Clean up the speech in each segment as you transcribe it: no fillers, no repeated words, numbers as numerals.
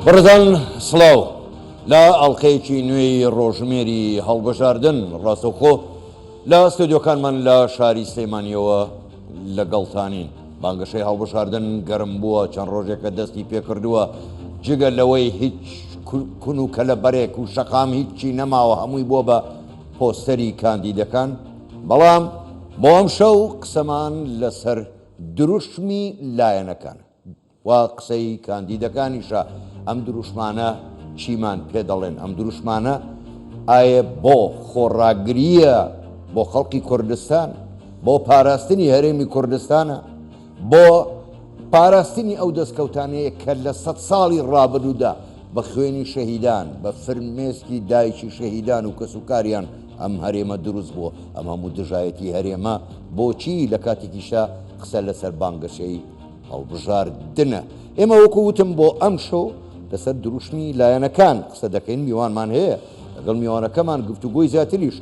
بەڕێزان سڵاو لە ئەڵلقەیەکی نوێی ڕۆژمێری هەڵبژاردن ڕاستەوخۆ لە ستۆدیۆکانمان لە شاری سلێمانیەوە لەگەڵتانین. بانگەشەی هەڵبژاردن گەرم بووە، چەند ڕۆژێکە دەستی پێکردووە، جگە لەوەی هیچ کون و کەلەبەرێک و شەقام هیچی نەماوە هەمووی بووە بە پۆستەری کاندیدەکان، بەڵام بۆ ئەمشەو قسەمان لەسەر دروشمی لایەنەکانە. و قسەی کاندیدەکانیشە، ئەم دروشمانە چیمان پێ دەڵێن؟ ئەم دروشمانە ئایە بۆ خۆڕاگرییە بۆ خەڵکی کوردستان؟ بۆ پاراستنی هەرێمی کوردستانە؟ بۆ پاراستنی ئەو دەستکەوتانەیە کە لە سەد ساڵی ڕابردوودا بە خوێنی شەهیدان، بە فرمێسکی دایکی شەهیدان و کەسوکاریان ئەم هەرێمە دروست بووە؟ ئەم هەموو دژایەتی هەرێمە بۆچی لە کاتێکیشدا قسە لەسەر بانگەشەی هەڵبژاردنە. ئێمە وەکو وتم بۆ ئەمشەو لەسەر دروشمی لایەنەکان قسە دەکەین، میوانمان هەیە، لەگەڵ میوانەکەمان گفتوگۆی زیاتریش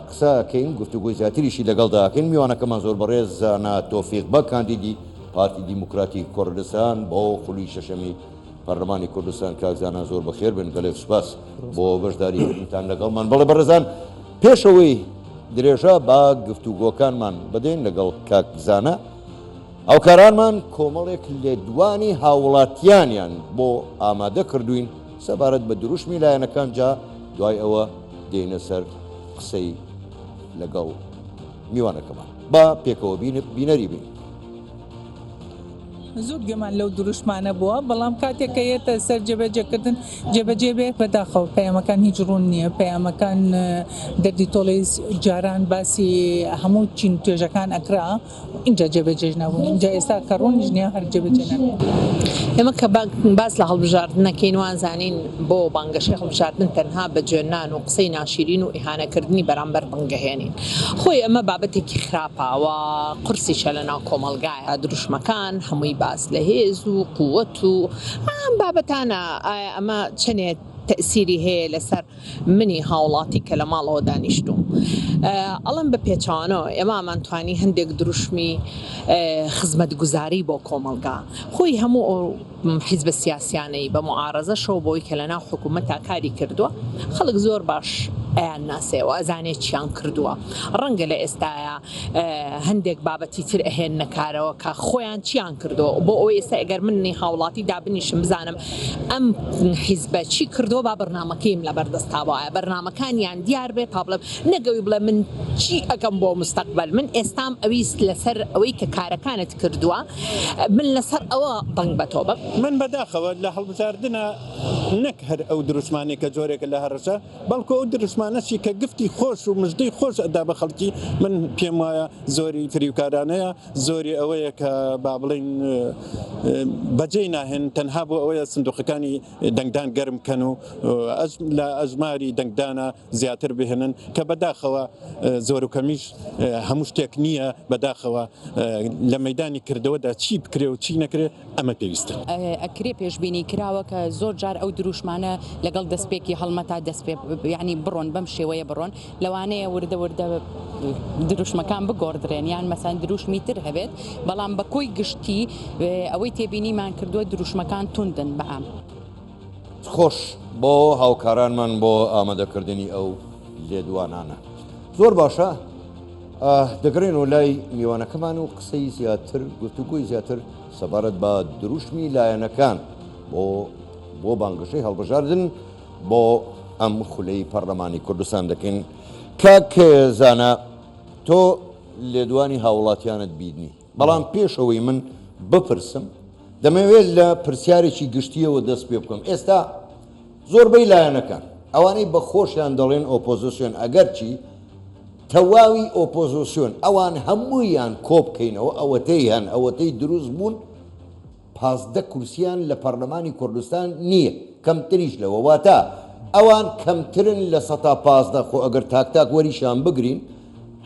قسە ئەکەین، گفتوگۆی زیاتریشی لەگەڵدا ئەکەین. میوانەکەمان زۆر بەڕێز زانا تۆفیق بەگ کاندیدی پارتی دیموکراتی کوردستان بۆ خولی شەشەمی پەرلەمانی کوردستان. کاک زانا زۆر بەخێر بن، گەلێک سوپاس بۆ بەشداریکردنتان لەگەڵمان. بەڵێ بەڕێزان پێشەوەی درێژە بە گفتوگۆکانمان بدەین لەگەڵ کاک زانا، هاوکارانمان کۆمەڵێک لێدوانی هاوڵاتیانیان بۆ ئامادە کردووین سەبارەت بە دروشمی لایەنەکان جا دوای ئەوە دێینە سەر قسەی لەگەڵ میوانەکەمان با پێکەوە بینەری بین. زۆر گوێمان لەو دروشمانە بووە، بەڵام کاتێک کە یەتە سەر جێبەجێکردن جێبەجێ بێت بەداخەوە پەیامەکان هیچ ڕوون نییە، پەیامەکان دەردی تۆڵەی جاران باسی هەموو چین و توێژەکان ئەکرا ئینجا جێبەجێش نەبوون، ئینجا ئێستا کە ڕوونیش نییە هەر جێبەجێ ناکرێت. ئێمە کە باس لە هەڵبژاردن ئەکەین وازانین بۆ بانگەشەی هەڵبژاردن تەنها بە جوێننان و قسەی ناشیرین و ئیهانەکردنی بەرامبەر دەنگەهێنین. خۆی ئەمە بابەتێکی خراپە و قورسیشە لەناو کۆمەڵگایا. دروشمەکان هەمووی باس لە هێز و قوت و ئەم بابەتانە، ئایا ئەمە چەنێ تەئسیری هەیە لەسەر منی هاوڵاتی کە لە ماڵەوە دانیشتووم؟ ئەڵێم بە پێچەوانەوە ئێمە ئەمانتوانی هەندێک دروشمی خزمەتگوزاری بۆ کۆمەڵگا خۆی هەموو ئەو حیزبە سیاسیانەی بە موعارەزەشەوە بۆی کە لەناو حکوومەتا کاری کردووە خەڵک زۆر باش ئەیان ناسێ و ئەزانێ چیان کردووە ڕەنگە لە ئێستایا هەندێک بابەتی تر ئەهێننە کارەوە کە خۆیان چیان کردووە بۆ ئەوەی ئێستا ئەگەر منی هاوڵاتی دابنیشم بزانم ئەم حیزبە چی کردووە با بەرنامەکەیم لەبەردەستا بوایە بەرنامەکانیان دیار بێت تا بڵێم نەک ئەوی بڵێ من چی ئەکەم بۆ مستەقبەل من ئێستام ئەویست لەسەر ئەوەی کە کارەکانت کردووە من لەسەر ئەوە دەنگ بە تۆ بەم. من بەداخەوە لە هەڵبژاردنا نەک هەر ئەو دروشمانەی کە جۆرێکە لە هەڕەشە، بەڵکو ئەو دروشمانەشی کە گفتی خۆش و مژدەی خۆش ئەدا بە خەڵکی، من پێم وایە زۆری فریوکارانەیە، زۆری ئەوەیە کە با بڵێین بەجێی ناهێن، تەنها بۆ ئەوەیە سندوقەکانی دەنگدان گەرم بکەن و لە ئەژماری دەنگدانە زیاتر بهێنن کە بەداخەوە زۆر و کەمیش هەموو شتێک نییە، بەداخەوە لە مەیدانی کردەوەدا چی بکرێ و چی نەکرێ ئەمە پێویستە. ئەکرێ پێشبینی کراوە کە زۆر جار ئەو دروشمانە لەگەڵ دەستپێکی هەڵمەتا دەست پێ یانی بڕۆن بەم شێوەیە بڕۆن لەوانەیە وردە وردە دروشمەکان بگۆڕدرێن یان مەسەن دروشمی تر هەبێت بەڵام بە کۆی گشتی ئەوەی تێبینیمان کردووە دروشمەکان توندن بە عام. خۆش بۆ هاوکارانمان بۆ ئامادەکردنی ئەو لێدوانانە. زۆر باشە دەگەڕێنەوە لای میوانەکەمان و قسەی زیاتر گفتوگۆی زیاتر سەبارەت بە دروشمی لایەنەکان بۆ بۆ بانگەشەی هەڵبژاردن بۆ ئەم خولەی پەرلەمانی کوردستان دەکەین. کاک زانا تۆ لێدوانی هاوڵاتیانت بینی بەڵام پێشەوەی من بپرسم دەمەوێت لە پرسیارێکی گشتیەوە دەست پێ بکەم ئێستا زۆربەی لایەنەکان ئەوانەی بە خۆشیان دەڵێن ئۆپۆزیسیۆن ئەگەرچی تەواوی ئۆپۆزیسیۆن ئەوان هەموویان کۆبکەینەوە ئەوەتەی هەن ئەوەتەی دروست بوون 15 کورسیان لە پەرلەمانی کوردستان نییە کەمتریش لەوە واتە ئەوان کەمترن لە سەتا 15 خۆ ئەگەر تاک تاک وەریشان بگرین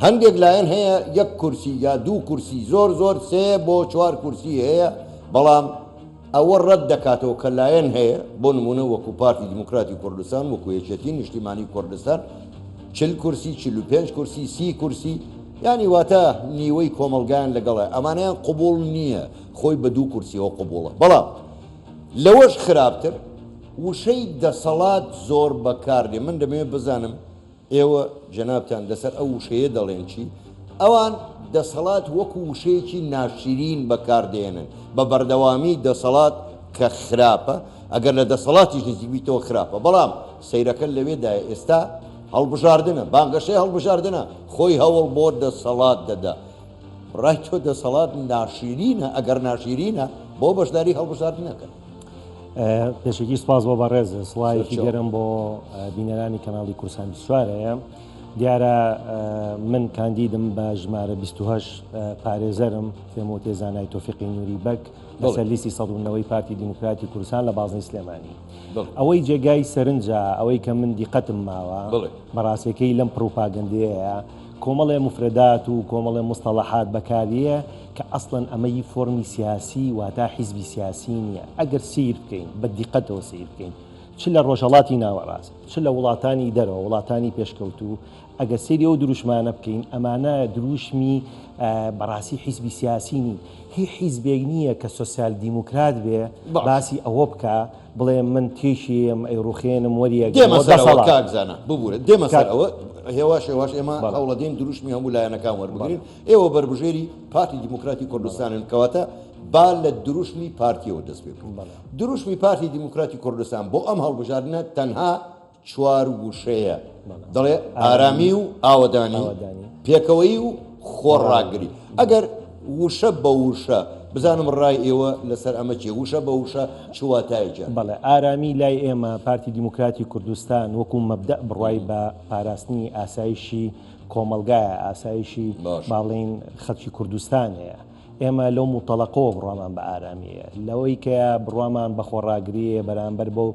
هەندێک لایەن هەیە یەک کورسی یا دوو کورسی زۆر زۆر سێ بۆ چوار کورسی هەیە بەڵام ئەوە ڕەت دەکاتەوە کە لایەن هەیە بۆ نمونە وەکو پارتی دیموکراتی کوردستان وەکو یەکێتی نیشتیمانی کوردستان چل کورسی 45 کورسی سی کورسی یانی واتە نیوەی کۆمەڵگایان لەگەڵە ئەمانەیان قبوڵ نییە خۆی بە دوو کورسیەوە قبوڵە بەڵام. لەوەش خراپتر وشەی دەسەڵات زۆر بەکاردێ من دەمەوێت بزانم ئێوە جەنابتان لەسەر ئەو وشەیە دەڵێن چی؟ ئەوان دەسەڵات وەکو وشەیەکی ناشرین بەکاردێنن، بە بەردەوامی دەسەڵات کە خراپە، ئەگەر لە دەسەڵاتیش نزیک بیتەوە خراپە، بەڵام سەیرەکە لەوێدایە ئێستا هەڵبژاردنە، بانگەشەی هەڵبژاردنە، خۆی هەوڵ بۆ دەسەڵات دەدا. ڕای تۆ دەسەڵات ناشیرینە؟ ئەگەر ناشیرینە بۆ بەشداری هەڵبژاردن نەکەن؟ پێشەکی سپاس بۆ بەڕێز سڵاوێکی گەرم بۆ بینەرانی کەناڵی کوردستان 24 هەیە دیارە من کاندیدم بە ژمارە 28 پارێزەرم پێم وتێ زانای تۆفیقی نوری بەگ لەسەر لیستی 1970 پارتی دیموکراتی کوردستان لە بازنەی سلێمانی ئەوەی جێگای سەرنجە ئەوەی کە من دیقەتم ماوە بەڕاستەکەی لەم پڕوپاگەندەیە کۆمەڵێ مفرەدات و کۆمەڵێ مستەڵەحات بەکاریە کە ئەسڵەن ئەمە ی فۆرمی سیاسی واتا حیزبی سیاسی نیە ئەگەر سەیر بکەین بە دیقەتەوە سەیر بکەین چ لە ڕۆژهەڵاتی ناوەڕاست چ لە وڵاتانی دەرەوە وڵاتانی پێشکەوتوو ئەگەر سەیری ئەو دروشمانە بکەین ئەمانە دروشمی بەڕاستی حیزبی سیاسی نین هی حیزبێک نییە کە سۆسیال دیموکرات بێ باسی ئەوە بکا بڵێ من تێکیەم ئەیڕوخێنم وەریەگرم دێمە سەرەوە کاک زانا ببورە دێمە سەر ئەوە هێواش هێواش ئێمە هەوڵەدەین دروشمی هەموو لایەنەکان وەربگرین ئێوە بەربژێری پارتی دیموکراتی کوردستانن کەواتە با لە دروشمی پارتیەوە دەست پێ بکەین دروشمی پارتی دیموکراتی کوردستان بۆ ئەم هەڵبژاردنە تەنها چوار وشەیە دەڵێ ئارامی و ئاوەدانی پێکەوەیی و خۆڕاگری ئەگەر وشە بە وشە بزانم ڕای ئێوە لەسەر ئەمە چیە وشە بە وشە چ واتایەکە؟ بەڵێ ئارامی لای ئێمە پارتی دیموکراتی کوردستان وەکو مەبدەء بڕوای بە پاراستنی ئاسایشی کۆمەڵگایە، ئاسایشی با بڵێین خەڵکی کوردستان هەیە. ئێمە لەو موتەڵەقەوە بڕوامان بە ئارامی هەیە. لەوەی کە بڕوامان بە خۆڕاگری هەیە بەرامبەر بەو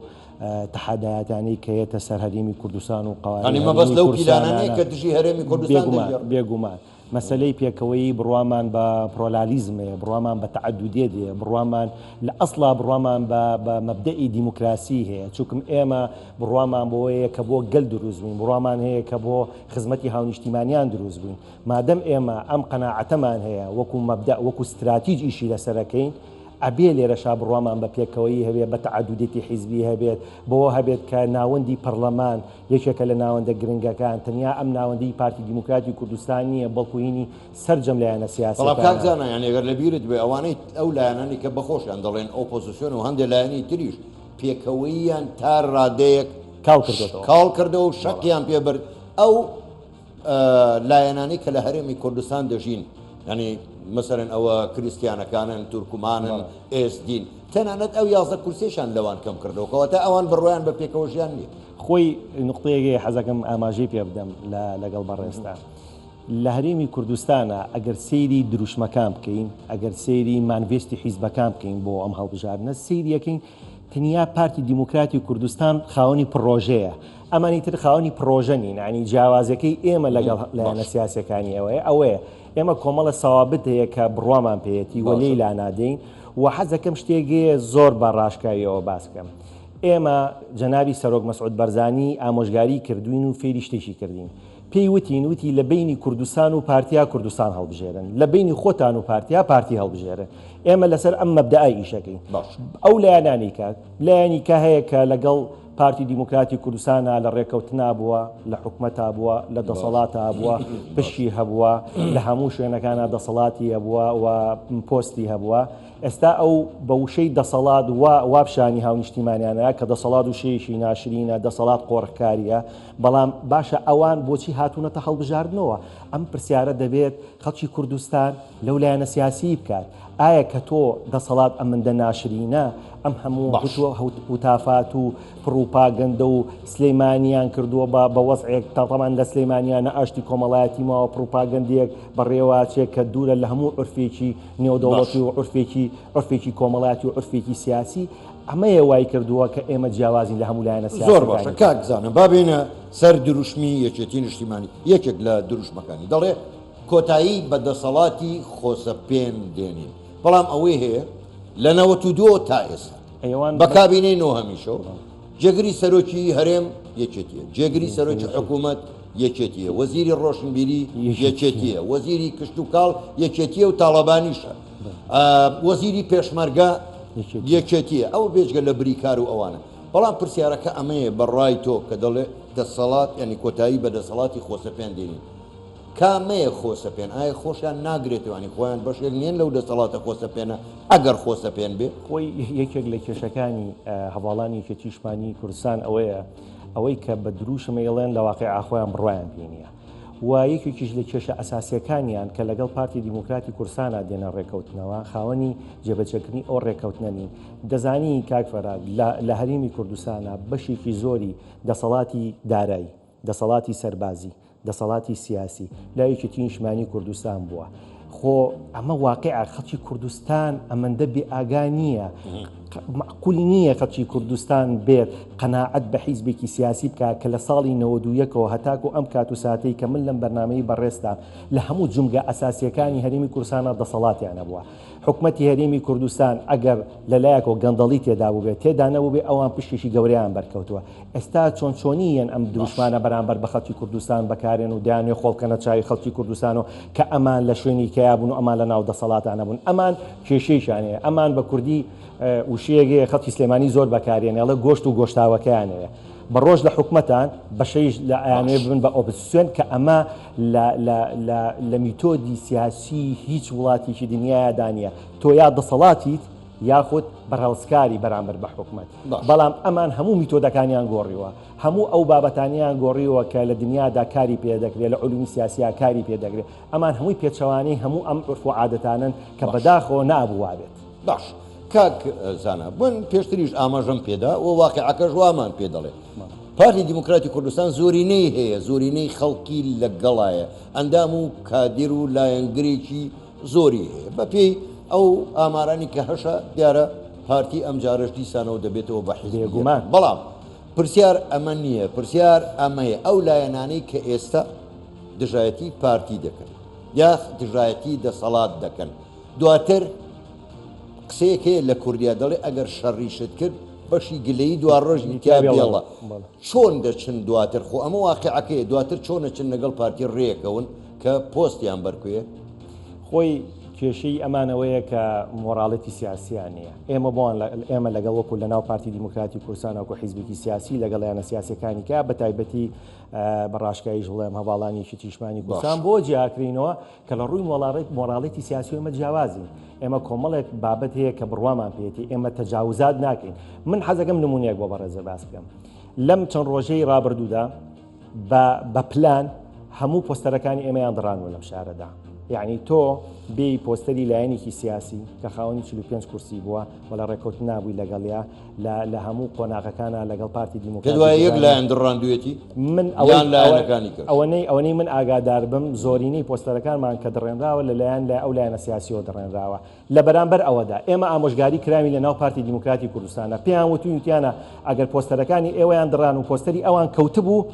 تەحەدایاتانەی کە یەتە سەر هەرێمی کوردستان و قەوارەی یانی هەرێمی مەبەست لەو کوردستانانە. پیلانانەیە کە دژی هەرێمی کوردستان بێگومان، دەیگێڕن. بێگومان. مەسەلەی پێکەوەیی بڕوامان بە پرۆلالیزم هەیە، بڕوامان بە تەعەدودیەت هەیە، بڕوامان لە ئەسڵا بڕوامان بە بە مەبدەئی دیموکراسی هەیە، چونکم ئێمە بڕوامان بەوەیە کە بۆ گەل دروست بووین، بڕوامان هەیە کە بۆ خزمەتی هاونیشتیمانیان دروست بووین. مادەم ئێمە ئەم قەناعەتەمان هەیە وەکو مەبدەء وەکو ستراتیج ئیشی لەسەر ئەکەین، ئەبێ لێرەشا بڕوامان بە پێکەوەیی هەبێت، بە تەعەدودیەتی حیزبی هەبێت، بەوە هەبێت کە ناوەندی پەڕلەمان یەکێکە لە ناوەندە گرنگەکان، تەنیا ئەم ناوەندەی پارتی دیموکراتی کوردستان نییە، بەڵکو هینی سەرجەم لایەنە بەڵام کاک سیاسیەکانە. زانا یانی ئەگەر لە بیرت بێ ئەوانەی ئەو لایەنانەی کە بەخۆشیان دەڵێن ئۆپۆزسیۆن و هەندێ لایەنی تریش پێکەوەییان تا رادەیەک کاڵ کردۆتەوە. کاڵ کردەوە و شەقیان پێ برد ئەو لایەنانەی کە لە هەرێمی کوردستان دەژین یانی مەسەرەن ئەوە کریسیانەکانن تورکمانن ئێزدین تەنانەت ئەو 11 کورسیشان لەوان کەم کردەوە کەواتە ئەوان بڕوایان بە پێکەوە ژیان نییە. خۆی نوقتەیەک هەیە حەزەکەم ئاماژەی پێ بدەم لەگەڵ بەڕێزتا. لە هەرێمی کوردستانا ئەگەر سەیری دروشمەکان بکەین، ئەگەر سەیری مانڤێستی حیزبەکان بکەین بۆ ئەم هەڵبژاردنە، سەیری ئەکەین تەنیا پارتی دیموکراتی کوردستان خاوەنی پڕۆژەیە، ئەمانی تر خاوەنی پڕۆژە نین، یانی جیاوازیەکەی ئێمە لەگەڵ لایەنە سیاسیەکانی ئەوەیە ئەوەیە ئێمە کۆمەڵە سەوابت هەیە کە بڕوامان پێیەتی و لێی لانادەین و حەزەکەم شتێک هەیە زۆر بە ڕاشکاویەوە باس بکەم. ئێمە جەنابی سەرۆک مەسعود بەرزانی ئامۆژگاری کردوین و فێری شتێکی کردین. پێی وتین وتی لە بەینی کوردستان و پارتیا کوردستان هەڵبژێرن، لە بەینی خۆتان و پارتیا پارتی هەڵبژێرن. ئێمە لەسەر ئەم مەبدەئە ئیشەکەین. ئەو لایەنانەی کە لایەنی کە هەیە کە لەگەڵ پارتی دیموکراتی کوردستانا لە ڕێکەوتنا بووە، لە حکومەتا بووە، لە دەسەڵاتا بووە، پشکی هەبووە، لە هەموو شوێنەکانا دەسەڵاتی هەبووە و پۆستی هەبووە. ئێستا ئەو بە وشەی دەسەڵات وا وا پیشانی هاونیشتیمانیانە کە دەسەڵات وشەیەکی ناشرینە، دەسەڵات قۆرخکارییە، بەڵام باشە ئەوان بۆچی هاتوونەتە هەڵبژاردنەوە؟ ئەم پرسیارە دەبێت خەڵکی کوردستان لەو لایەنە سیاسیی بکات. ئایا کە تۆ دەسەڵات ئەمەندە ناشرینە، ئەم هەموو هوتافات و پڕوپاگەندە و سلەیمانیان کردووە بە بە وەزعێک تا تەبعەن لە سلەیمانیا نە ئاشتی کۆمەڵایەتی ماوە پڕوپاگەندەیەک بەڕێوەئەچێ کە دوورە لە هەموو عورفێکی نێودەوڵەتی و عورفێکی عورفێکی کۆمەڵایەتی و عورفێکی سیاسی ئەمەیە وای کردووە کە ئێمە جیاوازین لە هەموو لایەنە زۆر باشە سیاسیەکانی تر. کاک زانا با بێینە سەر دروشمی یەکێتی نیشتیمانی یەکێک لە دروشمەکانی دەڵێ کۆتایی بە دەسەڵاتی خۆسەپێن دێنین بەڵام ئەوەی هەیە لە 92 تا ئێستا ئەیوان بە کابینەی نۆهەمیشەوە جێگری سەرۆکی هەرێم یەکێتیە، جێگری سەرۆکی حکوومەت یەکێتیە، وەزیری ڕۆشنبیری یەکێتیە، وەزیری کشتوکاڵ یەکێتیە و تاڵەبانیشە، وەزیری پێشمەرگە. یەکێتییە، ئەوە بێجگە لە بریکار و ئەوانە. بەڵام پرسیارەکە ئەمەیە بە ڕای تۆ کە دەڵێ دەسەڵات یانی کۆتایی بە دەسەڵاتی خۆسەپێن دێنین، کامەیە خۆسەپێن؟ ئایا خۆشیان ناگرێتەوە یانی خۆیان بەشێک نییەن لەو دەسەڵاتە خۆسەپێنە ئەگەر خۆسەپێن بێ؟ خۆی یەکێک لە کێشەکانی هەڤاڵانی یەکێتیشمانی کوردستان ئەوەیە ئەوەی کە بە دروشم ئەیڵێن لە واقیعا خۆیان بڕوایان پێی نییە و یەکێکیش لە کێشە ئەساسیەکانیان کە لەگەڵ پارتی دیموکراتی کوردستانا دێنە ڕێکەوتنەوە خاوەنی جێبەجێکردنی ئەو ڕێکەوتنە نین. دەزانی کاک فەرهاد لە لە هەرێمی کوردستانا بەشێکی زۆری دەسەڵاتی دارایی، دەسەڵاتی سەربازی، دەسەڵاتی سیاسی لای یەکێتی نیشتمانی کوردستان بووە. خۆ ئەمە واقیعە خەڵکی کوردستان ئەمەندە بێ ئاگا نییە. مەعقول نییە خەڵکی کوردستان بێت قەناعەت بە حیزبێکی سیاسی بکا کە لە ساڵی 91 ەوە هەتاکو ئەم کات و ساتەی کە من لەم بەرنامەی بەڕێزتام لە هەموو جومگە ئەساسییەکانی هەرێمی کوردستانا دەسەڵاتیان هەبووە. حکومەتی هەرێمی کوردستان ئەگەر لە لایەکەوە گەندەڵی تێدا بووبێت، تێدا نەبووبێ ئەوان پشکێکی گەورەیان بەرکەوتووە. ئێستا چۆن چۆنی یەن ئەم دروشمانە بەرامبەر بە خەڵکی کوردستان بەکارێن و دەیانوێ خۆڵ بکەنە چاوی خەڵکی کوردستان و کە ئەمان لە شوێنی کەیا بوون و ئەمان لە ناو دەسەڵاتا نەبوون. ئەمان کێشەیەکیان هەیە. ئەمان بە کوردی وشەیەک هەیە خەڵکی سلێمانی زۆر بەکارێنێ ئەڵێ گۆشت و گۆشتاوەکەیان هەیە. بە ڕۆژ لە حکومەتان بە شەویش لە ئەیانەوێ باش. ببن بە ئۆپزسیۆن کە ئەمە لە لە لە لە میتۆدی سیاسی هیچ وڵاتێکی دنیایادا نییە. تۆ یا دەسەڵاتیت یاخود بەرهەڵستکاری بەرامبەر بە حکومەت. باش. بەڵام ئەمان هەموو میتۆدەکانیان گۆڕیوە. هەموو ئەو بابەتانەیان گۆڕیوە کە لە دنیادا کاری پێ دەکرێ، لە علومی سیاسیا کاری پێ دەکرێ. ئەمان هەمووی پێچەوانەی هەموو ئەم عورف و عادەتانەن کە باش. بەداخەوە نابوو وابێت. باش کاک زانا من پێشتریش ئاماژەم پێدا و واقیعەکەش وامان پێ دەڵێ پارتی دیموکراتی کوردستان زۆرینەی هەیە زۆرینەی خەڵکی لەگەڵایە ئەندام و کادیر و لایەنگرێکی زۆری هەیە بەپێی ئەو ئامارانی کە هەشە دیارە پارتی ئەم جارەش دیسانەوە دەبێتەوە بە حیزبی یەکەم. بێگومان. بەڵام پرسیار ئەمە نییە پرسیار ئەمەیە ئەو لایەنانەی کە ئێستا دژایەتی پارتی دەکەن یاخ دژایەتی دەسەڵات دەکەن دواتر قسەیەک هەیە لە کوردیا دەڵێ ئەگەر شەڕیشت کرد بەشی گلەیی دواڕۆژی تیا بێڵە چۆن دەچن دواتر خۆ ئەمە واقیعەکەیە دواتر چۆن ئەچن لەگەڵ پارتی ڕێکەون کە پۆستیان بەرکوێ؟ خۆی کێشەی ئەمان ئەوەیە کە مۆڕاڵێتی سیاسیان نییە. ئێمە بۆوان ئێمە لەگەڵ وەکو لەناو پارتی دیموکراتی کوردستان وەکو حیزبێکی سیاسی لەگەڵ لایەنە سیاسیەکانی کە بە تایبەتی بە ڕاشکاویش بڵێم هەڤاڵانی یەکێتیشمانی کوردستان بۆ جیاکرینەوە کە لە ڕووی مۆڕاڵێتی سیاسی ئێمە جیاوازین. ئێمە کۆمەڵێک بابەت هەیە کە بڕوامان پێیەتی، ئێمە تەجاوزات ناکەین. من حەزەکەم نموونەیەک بۆ بەڕێزت باس بکەم. لەم چەند ڕۆژەی ڕابردوودا بە بە پلان هەموو پۆستەرەکانی ئێمەیان دڕانوە لەم شارەدا. یعنی تۆ بێی پۆستەری لایەنێکی سیاسی کە خاوەنی 45 کورسی بووە و لە ڕێککەوتن نابووی لەگەڵیا، لە لە هەموو قۆناغەکانا لەگەڵ پارتی پێت دیموکراتی وایە یەک گۆرانی لایەن دڕاندوویەتی من ئەوەی یان ئەوە لایەنەکانی کەش؟ ئەوەنەی ئەوەنەی من ئاگادار بم زۆرینەی پۆستەرەکانمان کە دڕێنراوە لە لایەن لە ئەو لایەنە سیاسیەوە دڕێنراوە لە بەرامبەر ئەوەدا ئێمە ئامۆژگاری کراوین لە ناو پارتی دیموکراتی کوردستانە پێیان وتوین وتیانە ئەگەر پۆستەرەکانی ئێوەیان دڕان و پۆستەری ئەوان کەوتبوو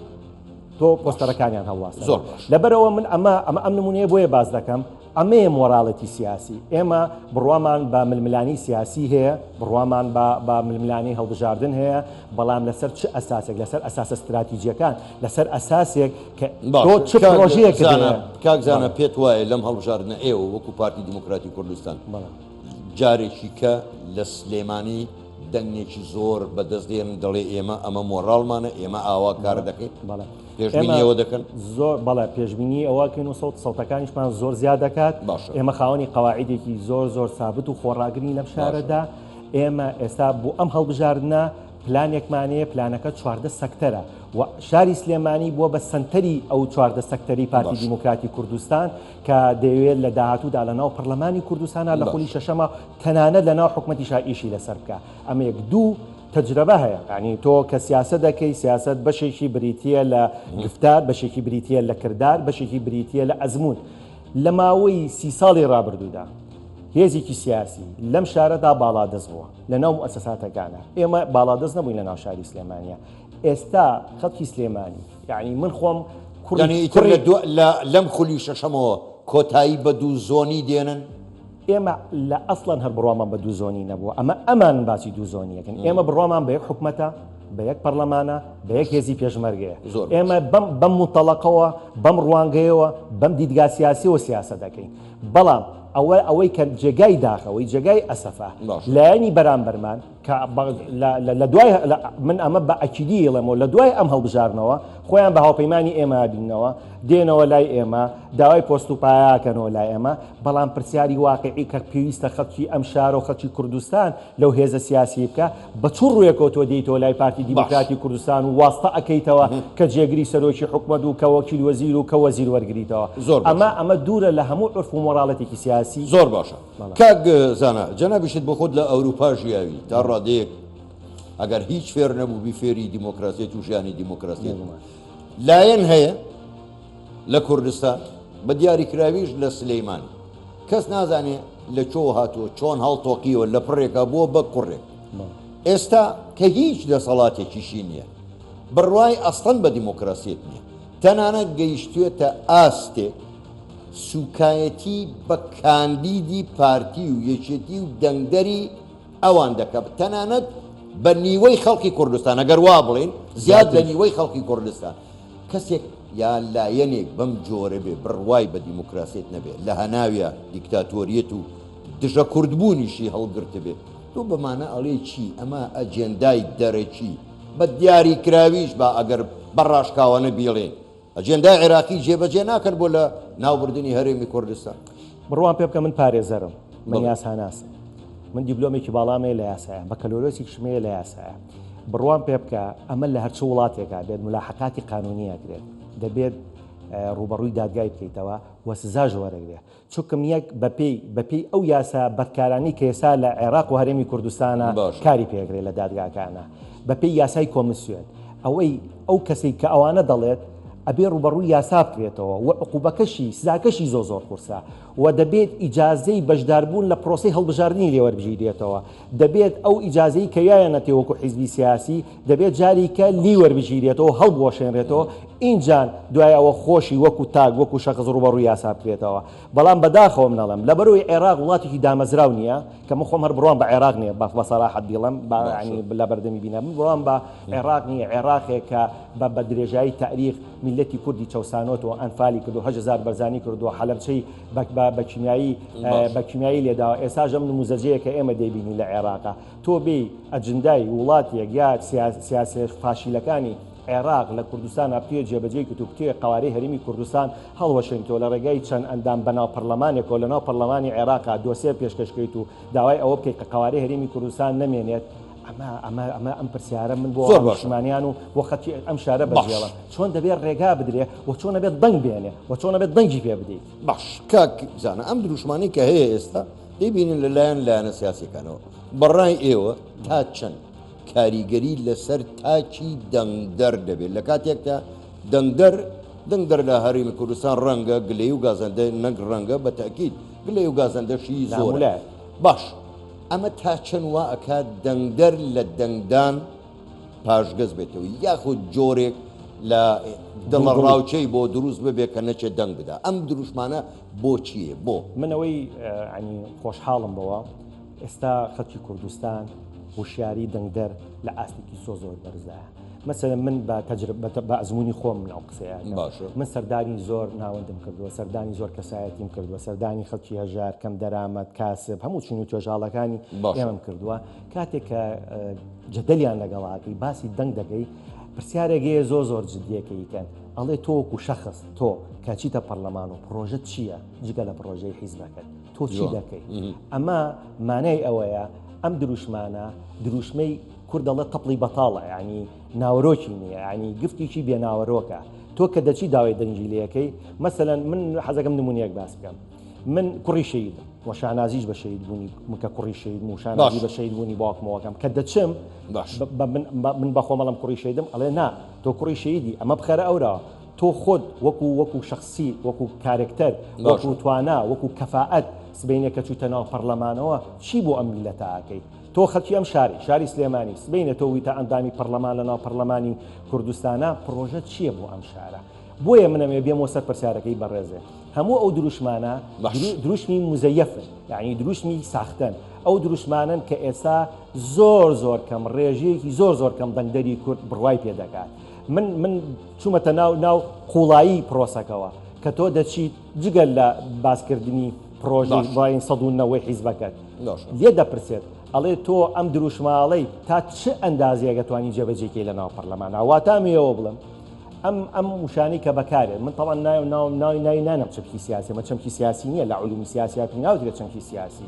تۆ پۆستەرەکانیان هەڵواسە زۆر باش. لەبەرئەوە من ئەمە ئەمە ئەم نمونەیە بۆیە باس دەکەم ئەمەیە مۆراڵێتی سیاسی. ئێمە بڕوامان بە ململانێی سیاسی هەیە، بڕوامان بە بە ململانێی هەڵبژاردن هەیە، بەڵام لەسەر چ ئەساسێک؟ لەسەر ئەساسە ستراتیجییەکان، لەسەر ئەساسێک کە تۆ باشە چ کاک پڕۆژەیەکت زانا هەیە. کاک زانا بەڵێ. پێت وایە لەم هەڵبژاردنە ئێوە وەکو پارتی دیموکراتی کوردستان بەڵێ. جارێکی کە لە سلێمانی دەنگێکی زۆر بەدەست دێنن دەڵێ ئێمە ئەمە مۆڕاڵمانە ئێمە ئاوا کار دەکەین؟ بەڵێ پێشبینی ئەوە دەکەن؟ زۆر بەڵێ پێشبینی ئەوە کەین و سەوت سەوتەکانیشمان زۆر زیاد دەکات باشە ئێمە خاوەنی قەواعیدێکی زۆر زۆر سابت و خۆڕاگرین لەم شارەدا ئێمە ئێستا بۆ ئەم هەڵبژاردنە پلانێکمان هەیە پلانەکە 14 سەکتەرە و شاری سلێمانی بووە بە سەنتەری ئەو 14 سەکتەری پارتی دیموکراتی کوردستان کە دەیەوێت لە داهاتوودا لە ناو پەرلەمانی کوردستانە لە خولی شەشەمە تەنانەت لە ناو حکومەتیشا ئیشی لەسەر بکە ئەمە یەک دوو تەجرەبە هەیە یانی تۆ کە سیاسەت دەکەی سیاسەت بەشێکی بریتییە لە گفتار بەشێکی بریتییە لە کردار بەشێکی بریتییە لە ئەزموون لە ماوەی سی ساڵی ڕابردوودا هێزێکی سیاسی لەم شارەدا باڵادەست بووە لە ناو موئەسەساتەکانە ئێمە باڵادەست نەبووین لە ناو شاری سلێمانیا ئێستا خەڵکی سلێمانی یعنی من خۆم کوڕی یعنی ئیتر لە دو لە لەم خولی شەشەمەوە کۆتایی بە دوو زۆنی دێنن؟ ئێمە لە ئەسڵەن هەر بڕوامان بە دوو زۆنی نەبووە، ئەمە ئەمانن باسی دوو زۆنی ئەکەن، ئێمە بڕوامان بە یەک حکومەتە، بە یەک پەرلەمانە، بە یەک هێزی پێشمەرگەیە. زۆر باش. ئێمە بەم بەم موتەڵەقەوە، بەم ڕوانگەیەوە، بەم دیدگا سیاسیەوە سیاسەت ئەکەین. بەڵام. ئەوە ئەوەی کە جێگای داخە ئەوەی جێگای ئەسەفە باشە. لایەنی بەرامبەرمان کە لە لە لە دوای لە من ئەمە بە ئەکیدی ئەڵێمەوە لە دوای ئەم هەڵبژاردنەوە خۆیان بە هاوپەیمانی ئێمە ئەبیننەوە دێنەوە لای ئێمە داوای پۆست و پایە ئەکەنەوە لای ئێمە بەڵام پرسیاری واقیعی کە پێویستە خەڵکی ئەم شارە و خەڵکی کوردستان لەو هێزە سیاسیی بکا، بە چ ڕوویەکەوە تۆ دێیتەوە لای پارتی دیموکراتی کوردستان و واستە ئەکەیتەوە کە جێگری سەرۆکی حکومەت و کە وەکیل وەزیر و کە وەزیر وەرگریتەوە؟ زۆر ئەمە باشە. ئەمە دوورە لە هەموو عورف و مۆراڵێتێکی سیاسی. زۆر باشە بەڵێ. کاک زانا، جەنابیشت بۆ خۆت لە ئەوروپا ژیاوی، تا ڕادەیەک ئەگەر هیچ فێر نەبووبی فێری دیموکراسیەت و ژیانی دیموکراسیەت بووی. بێگومان. لایەن هەیە لە کوردستان، بە دیاریکراویش لە سلێمانی، کەس نازانێ لە کوێوە هاتووە، چۆن هەڵتۆقیوە، لە پڕێکا بووە بە کوڕێک. ئێستا کە هیچ دەسەڵاتێکیشی نییە، بڕوای ئەسڵەن بە دیموکراسیەت نییە، تەنانەت گەیشتوێتە ئاستێک سوکایەتی بە کاندیدی پارتی و یەکێتی و دەنگدەری ئەوان دەکا، تەنانەت بە نیوەی خەڵکی کوردستان، ئەگەر وا بڵێین زیاد لە نیوەی خەڵکی کوردستان. کەسێک یا لایەنێک بەم جۆرە بێ بڕوای بە دیموکراسیەت نەبێ، لە هەناویا دیکتاتۆریەت و دژە کوردبوونیشی هەڵگرتبێ، تۆ بەمانە ئەڵێی چی؟ ئەمە ئەجێندای دەرەکی، بە دیاریکراویش با ئەگەر بە ڕاشکاوانە بیڵێین، ئەجێندای عێراقی جێبەجێ ناکەن بۆ لە ناوبردنی هەرێمی کوردستان. بڕوام پێ بکە من پارێزەرم، من بەڵێ. یاساناسم، من دیبلۆمێکی باڵام هەیە لە یاسایە، بەکەلۆرۆسێکیشم هەیە لە یاسایە. بڕوام پێ بکە ئەمە لە هەرچ وڵاتێکا بێت ملاحەقاتی قانونی ئەکرێت دەبێت ڕوبەڕووی دادگای بکەیتەوە و سزاش وەرەگرێ چونکم یەک بەپێی بەپێی ئەو یاسا بەدکارانی کە ئێستا لە عێراق و هەرێمی کوردستانە کاری پێکرێت لە دادگاکانە بەپێی یاسای کۆمسیۆن ئەوەی ئەو کەسەی کە ئەوانە دەڵێت ئەبێ ڕوبەڕووی یاسا بکرێتەوە و عقوبەکەشی سزاکەشی زۆ زۆر قورسە و دەبێت ئیجازەی بەشداربوون لە پرۆسەی هەڵبژاردنی لێوەربگیرێتەوە دەبێت ئەو ئیجازەی کە یایانەتێ وەکو حیزبی سیاسی دەبێت جاریکە لی وەربگیرێتەوە هەڵبوەشێنرێتەوە ئینجان دوای ئەوە خۆشی وەکو تاک وەکو شەخس ڕوبەڕوی یاسا بکرێتەوە بەڵام بەداخەوە من ئەڵێم لەبەرئەوەی عێراق وڵاتێکی دامەزراو نییە کە من خۆم هەر بڕوام بە عێراق نییە بە بە سەراحەت بیڵێم با یانی لە بەردەمی بینە من بڕوام بە عێراق نییە عێراقێک کە بە بە درێژایی تاریخ میللەتی کوردی چەوسانۆتەوە ئەنفالی کردو 8000 بەرزانی کردووە حەلەبچەی بە بە بە کیمیایی بە کیمیایی لێداوە ئێستاش ئەم نموزەجەیە کە ئێمە دەیبینین لە عێراقا تۆ بێی ئەجندای وڵاتێک یا سیاسە فاشیلەکانی عێراق لە کوردستانا بتوێ جێبەجێی کت و بتوێ قەوارەی هەرێمی کوردستان هەڵوەشێنیتەوە لە ڕێگای چەند ئەندام بەناو پەرلەمانێکەوە لەناو پەرلەمانی عێراقا دۆسێ پێشکەش کەیت و داوای ئەوە بکەیت کە قەوارەی هەرێمی کوردستان نەمێنێت ئەمە ئەمە ئەمە ئەم پرسیارە من بۆ زۆر باشە. نیشتمانیان و بۆ خەڵکی ئەم شارە باش. بەجێڵم چۆن دەبێت ڕێگا بدرێ و چۆن ئەبێت دەنگ بێنێ و چۆن ئەبێت دەنگی پێ بدەیت. باش کاک زانا ئەم دروشمانەی کە هەیە ئێستا دەیبینن لە لایەن لایەنە سیاسیەکانەوە بەڕای ئێوە تا چەند کاریگەری لەسەر تاکی دەنگدەر دەبێت لە کاتێکدا دەنگدەر دەنگدەر لە هەرێمی کوردستان ڕەنگە گلەی و گازەندە نەک ڕەنگە بە تەئکید گلەی و گازەندەشی زۆرە لامولایە. باش ئەمە تا چەند وا ئەکات دەنگدەر لە دەنگدان پاشگەز بێتەوە یاخود جۆرێک لە دڵەڕاوکێی بۆ دروست ببێت کە نەچێت دەنگ بدا ئەم دروشمانە بۆ چییە بۆ؟ من ئەوەی ینی خۆشحاڵم بەوە ئێستا خەڵکی کوردستان هوشیاری دەنگدەر لە ئاستێکی زۆر زۆر بەرزدایە مەسەلەن من بە تەجربە بە ئەزموونی خۆم من ئەو قسەیە ئەکەم. باشە. من سەردانی زۆر ناوەندم کردووە سەردانی زۆر کەسایەتیم کردووە سەردانی خەڵکی هەژار کەم دەرامەت کاسب هەموو چین و توێژاڵەکانی باشە. ئێمەم کردووە کاتێک کە جەدەلیان لەگەڵا ئەکەی باسی دەنگ دەکەی پرسیارێک هەیە زۆر زۆر جدیە کە ئیکەن ئەڵێ تۆ وەکو شەخس تۆ کە چیتە پەرلەمان و پڕۆژەت چییە جگە لە پڕۆژەی حیزبەکەت تۆ چی دەکەی ئەمە مانای ئەوەیە ئەم دروشمانە دروشمەی کورد دەڵێ تەپڵی بەتاڵە یعنی ناوەرۆکی نییە یعنی گفتێکی بێناوەرۆکە تۆ کە دەچی داوای دەنگی لەکەی مەسەلەن من حەزەکەم نمونەیەک باس بکەم من کوڕی شەهیدم و شانازیش بە شەهید بوونی من کە کوڕی شەهیدم و شانازی بە شەهید بوونی باوکمەوەکەم کە دەچم من بە خۆم ئەڵێم کوڕی شەهیدم ئەڵێ نا تۆ کوڕی شەهیدی ئەمە بخەرە ئەورا تۆ خۆت وەکو وەکو شخصی وەکو کارکتەر وەکو توانا وەکو کەفاەت سبینێ کە چووتە ناو پەرلەمانەوە چی بۆ ئەم میلەتە ئاکەی تۆ خەڵکی ئەم شاری شاری سلێمانی سبینە تۆ ویتە ئەندامی پەرلەمان لە ناو پەرلەمانی کوردستانە پرۆژە چییە بۆ ئەم شارە بۆیە من ئەمەوێ بێمەوە سەر پرسیارەکەی بەڕێزێ هەموو ئەو دروشمانە دروشمی مزەیەفن یعنی دروشمی ساختەن ئەو دروشمانن کە ئێستا زۆر زۆر کەم ڕێژەیەکی زۆر زۆر کەم دەنگدەری کورد بڕوای پێ دەکات من من چوومەتە ناو ناو قوڵایی پرۆسەکەوە کە تۆ دەچیت جگەل لە باسکردنی. پرۆژەی بڵێین 190 حیزبەکەت لێ دەپرسێت ئەڵێ تۆ ئەم دروشمە ئەڵێی تا چ ئەندازەیەک ئەتوانی جێبەجێی کەی لەناو پەرلەمانا واتە ئەمەوێ بڵێم ئەم ئەم وشانەی کە بەکارێت من تەوان ناو ناو ناوی ناوی نانم چەمکی سیاسی ئەمە چەمکی سیاسی نییە لە علومی سیاسیا پێی ناوترێت چەمکی سیاسی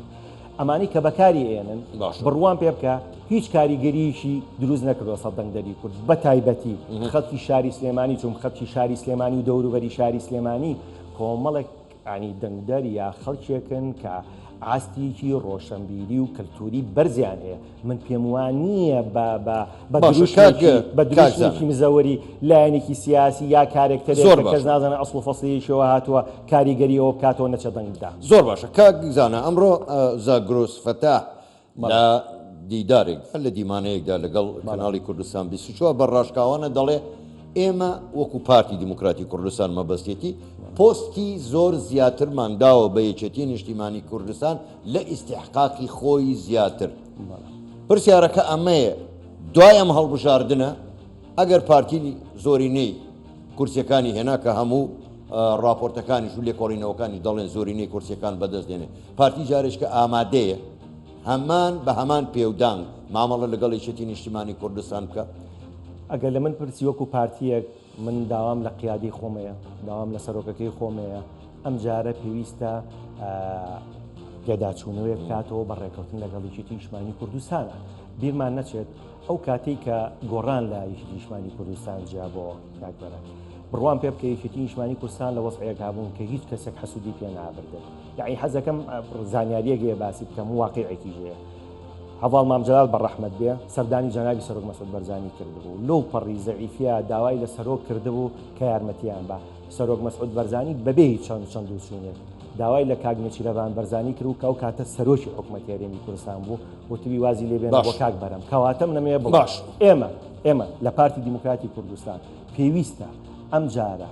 ئەمانەی کە بەکاری ئێنن بڕوام پێ بکە هیچ کاریگەریەکی دروست نەکردوە سەر دەنگدەری کورد بە تایبەتی خەڵکی شاری سلێمانی چون خەڵکی شاری سلێمانی و دەوروبەری شاری سلێمانی کۆمەڵێک ینی دەنگدەر یا خەڵکێکن کە ئاستێکی ڕۆشنبیری و کەلتوری بەرزیان هەیە من پێم وا نییە بە بە بە دروشمێکی بە دروشمێکی مزەوەری لایەنێکی سیاسی یا کارێکتەرێک زۆر کە کەس باشە. نازانێ ئەسڵ و فەسڵیەکیەوە هاتووە کاریگەری ئەوە بکاتەوە نەچێ دەنگ بدا. زۆر باشە کاک زانا ئەمڕۆ زاگرۆس فەتاح لە دیدارێکدا لە دیمانەیەکدا لەگەڵ کەناڵی کوردستان 24 بە ڕاشکاوانە دەڵێ ئێمە وەکو پارتی دیموکراتی کوردستان مەبەستێتی پۆستی زۆر زیاترمان داوە بە یەکێتی نیشتیمانی کوردستان لە ئیستیحقاقی خۆی زیاتر. پرسیارەکە ئەمەیە دوای ئەم هەڵبژاردنە ئەگەر پارتی زۆرینەی کورسیەکانی هێنا کە هەموو ڕاپۆرتەکانیش و لێکۆڵینەوەکانیش دەڵێن زۆرینەی کورسیەکان بەدەست دێنێ پارتی جارێکە ئامادەیە هەمان بە هەمان پێودانگ مامەڵە لەگەڵ یەکێتی نیشتیمانی کوردستان بکە؟ ئەگەر لە من پرسی وەکو پارتیەک من داوام لە قیادەی خۆمەیە، داوام لە سەرۆکەکەی خۆمەیە، ئەمجارە پێویستە پێداچوونەوەیەک بکاتەوە بە ڕێکەوتن لەگەڵ یەکێتی نیشتمانی کوردستانە. بیرمان نەچێت ئەو کاتەی کە گۆڕان لە یەکێتی نیشتمانی کوردستان جیابۆوە کاک بەرە بڕوام پێ بکە یەکێتی نیشتمانی کوردستان لە وەزعێکا بوون کە هیچ کەسێک حەسوودی پێ نابردن. یەعنی حەزەکەم زانیارییەک هەیە باسی بکەم و واقیعێکیش هەیە. هەڤاڵ مام جەلال بە ڕەحمەت بێ سەردانی جەنابی سەرۆک مەسعود بەرزانی کردبوو، لەو پەڕی زەعیفیە داوای لە سەرۆک کردبوو کە یارمەتیان با، سەرۆک مەسعود بەرزانی بەبێ هیچ چەند چەند و چوونێک داوای لە کاک نێچیرەڤان بەرزانی کرد و کە ئەو کاتە سەرۆکی حکومەتی هەرێمی کوردستان بوو وتبی وازی لێ بێنە بۆ باش. کاک بەرەم. کەواتە من ئەمەوێ بڵێم باش. ئێمە ئێمە لە پارتی دیموکراتی کوردستان پێویستە ئەمجارە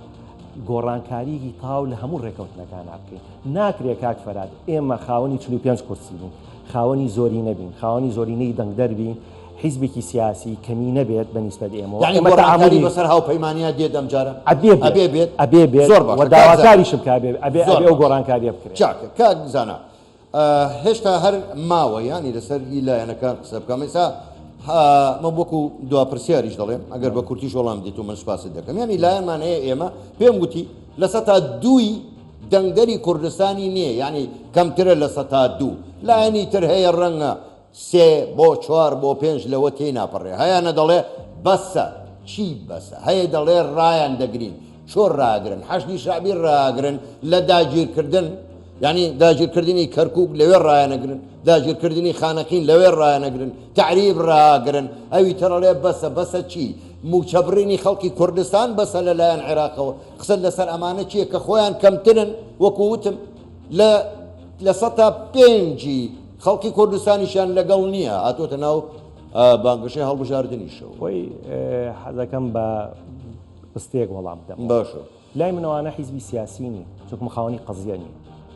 گۆڕانکاریی تەواو لە هەموو ڕێکەوتنەکانا بکەین. ناکرێ کاک فەراد ئێمە خاوەنی 45 کورسی بین، خاوەنی زۆرینە بین، خاوەنی زۆرینەی دەنگدەر بین، حیزبێکی سیاسی کەمی نەبێت بە نیسبەت ئێمەوە. یەعنی ئێمە گۆڕانکاری تەعامولی بەسەر هاوپەیمانیا دێت ئەمجارە؟ ئەبێ بێت. ئەبێ بێت؟ ئەبێ بێت زۆر و باشە کاک زانا. داواکاریشم کە ئەبێ ئەبێ زۆر ئەبێ ئەو باشە. گۆڕانکارییە بکرێت. چاکە کاک زانا هێشتا هەر ماوە یانی لەسەر هی لایەنەکان قسە بکەم ئێستا من وەکو دوا پرسیاریش دەڵێم ئەگەر بە کورتیش وەڵام دیت و من سوپاست دەکەم یانی لایەنمان هەیە ئێمە پێم گوتی لە سەتا دووی دەنگدەری کوردستانی نییە یانی کەمترە لە سەتا دوو لایەنی تر هەیە ڕەنگە سێ بۆ چوار بۆ پێنج لەوە تێی ناپەڕێ هەیانە دەڵێ بەسە چی بەسە هەیە دەڵێ ڕایان دەگرین چۆن ڕاگرن حەشدی شەعبی ڕاگرن لە داگیرکردن یعنی داگیرکردنی کەرکک لەوێ ڕایانەگرن داگیرکردنی خانەقین لەوێ ڕایانەگرن تەعریب ڕاگرن ئەوی ترەڵێ بەسە بەسە چی موچەبڕینی خەڵکی کوردستان بەسە لەلایەن عێراقەوە قسەت لەسەر ئەمانە چییە کە خۆیان کەمترن وەکو وتم لە لە پێنجی خەڵکی کوردستانیشیان لەگەڵ نییە هاتۆتە ناو بانگەشەی هەڵبژاردنیشەوە. خۆی حەزەکەم بە ڕستەیەک وەڵام بدەمەوە. باشە. لای من ئەوانە حیزبی سیاسی نین، چونکە خاوەنی قەزیە نین.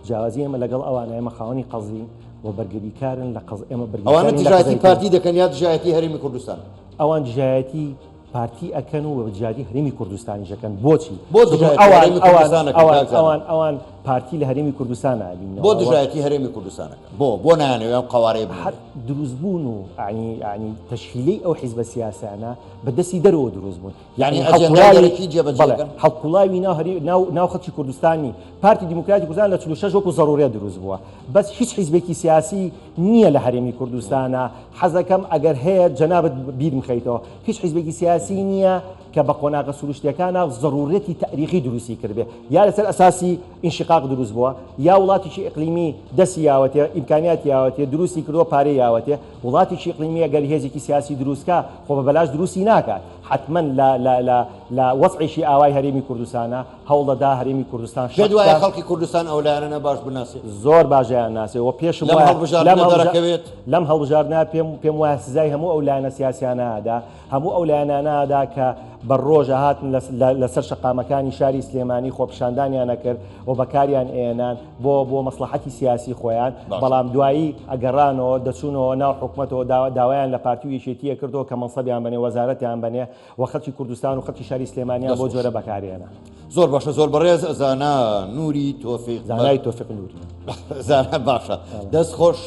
جیاوازی ئێمە لەگەڵ ئەوانە ئێمە خاوەنی قەزین و بەرگریکارن لە قەز ئێمە ئەوانە بەرگریکارین لە دژایەتی قەزیەی پارتی دەکەن یا دژایەتی هەرێمی کوردستان؟ ئەوان دژایەتی پارتی ئەکەن و دژایەتی هەرێمی کوردستانیش ئەکەن. بۆچی؟ بۆ چونکە دژایەتی ئەوان هەرێمی ئەوان کوردستان ئەکەن ئەوان کاک زانا؟ ئەوان ئەوان پارتی لە هەرێمی کوردستان نابیننەوە. بۆ دژایەتی هەرێمی کوردستان ئەکەن؟ بۆ بۆ نایانەوێ ئەم قەوارەیە هەر بمێنێ؟ دروستبوون و یانی یانی تەشکیلەی ئەو حیزبە سیاسیانە بە دەستی دەرەوە دروست بوون. یانی یانی ئەجێندای هەڵقوڵاوی دەرەکی جێبەجێ بەڵێ ئەکەن؟ هەڵقوڵاوی ناو هەرێ ناو ناو خەڵکی کوردستان نین. پارتی دیموکراتی کوردستان لە 46 وەکوو زەڕوورێ دروست بووە. بەس هیچ حیزبێکی سیاسی نییە لە هەرێمی کوردستانا. حەزەکەم ئەگەر هەیە جەنابت بیرم خەیتەوە. هیچ حیزبێکی سیاسی نییە کە بە قۆناغە سروشتیەکانا زەڕوورەتی تاریخی دروستی کردبێ. یا لەسەر ئەساسی ئینشقاق دروست بووە، یا وڵاتێکی ئیقلیمی دەستی یاوەتێ، ئیمکانیاتی یاوەتێ، دروستی کردووە، پارەی یاوەتێ. وڵاتێکی ئیقلیمی ئەگەر هێزێکی سیاسی دروست کا، خۆ بە بەلاش دروستی ناکات. حەتمەن لە لە لە لە وەزعێکی ئاوای هەرێمی کوردستانا هەوڵ دەدا هەرێمی کوردستان شەق پێت وایە بکا. خەڵکی کوردستان ئەو لایەنانە باش بناسێ؟ زۆر باش ئەیانناسێ و پێشم لەم وایە لەم هەڵبژاردنە هەڵبژا دەرەکەوێت؟ لەم هەڵبژاردنە پێم پێم وایە سزای هەموو ئەو لایەنە سیاسیانە ئەدا، هەموو ئەو لایەنانە ئەدا کە بە ڕۆژ ئەهاتن لە لە سەر شەقامەکانی شاری سلێمانی خۆپیشاندانیان ئەکرد و بەکاریان ئەیەنان بۆ بۆ مەسڵەحەتی سیاسی خۆیان باشە. بەڵام دوایی ئەگەڕانەوە دەچوونەوە ناو حکومەتەوە داوایان لە پارتی و یەکێتی ئەکردەوە کە مەنسەبیان بەنێ وەزارەتیان بەنێ. و خەڵکی کوردستان و خەڵکی شاری سلێمانیان بۆ جۆرە بەکارهێنا. زۆر باشە زۆر بەڕێز زانا نوری تۆفیق زانای تۆفیق نوری زانا باشە دەست خۆش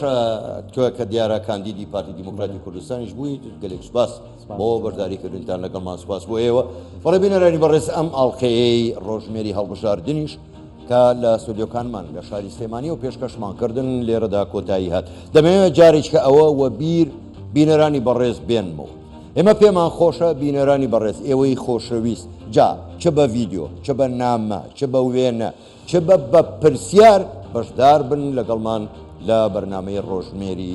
تۆ کە دیارە کاندیدی پارتی دیموکراتی کوردستانیش بووی گەلێک سوپاس بۆ بەشداریکردنتان لەگەڵمان سوپاس بۆ ئێوە بەڵێ بینەرانی بەڕێز ئەم ئاڵلقەیەی ڕۆژمێری هەڵبژاردنیش کە لە ستۆدیۆکانمان لە شاری سلێمانی و پێشکەشمان کردن لێرەدا کۆتایی هات دەمەوێت جارێککە ئەوە وەبیر بینەرانی بەڕێز بێنمەوە ئێمە پێمان خۆشە بینەرانی بەڕێز ئێوەی خۆشەویست جا چ بە ڤیدیۆ چ بە نامە چ بە وێنە چ بە بە پرسیار بەشدار بن لەگەڵمان لە بەرنامەی ڕۆژمێری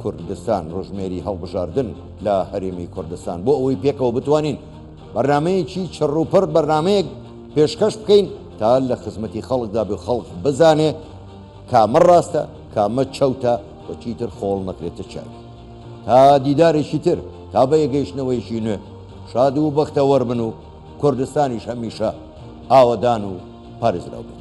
کوردستان ڕۆژمێری هەڵبژاردن لە هەرێمی کوردستان بۆ ئەوەی پێکەوە بتوانین بەرنمەیەکی چڕوپڕ بەرنمەیەک پێشکەش بکەین تا لە خزمەتی خەڵکدا بێ خەڵک بزانێ کامە ڕاستە کامە چەوتە و چیتر خۆڵ نەکرێتە چاوی. تا دیدارێکی تر، تا بە یەکگەیشتنەوەیەکی نوێ، شاد و بەختەوەر بن و کوردستانیش هەمیشە ئاوەدان و پارێزراو بێت.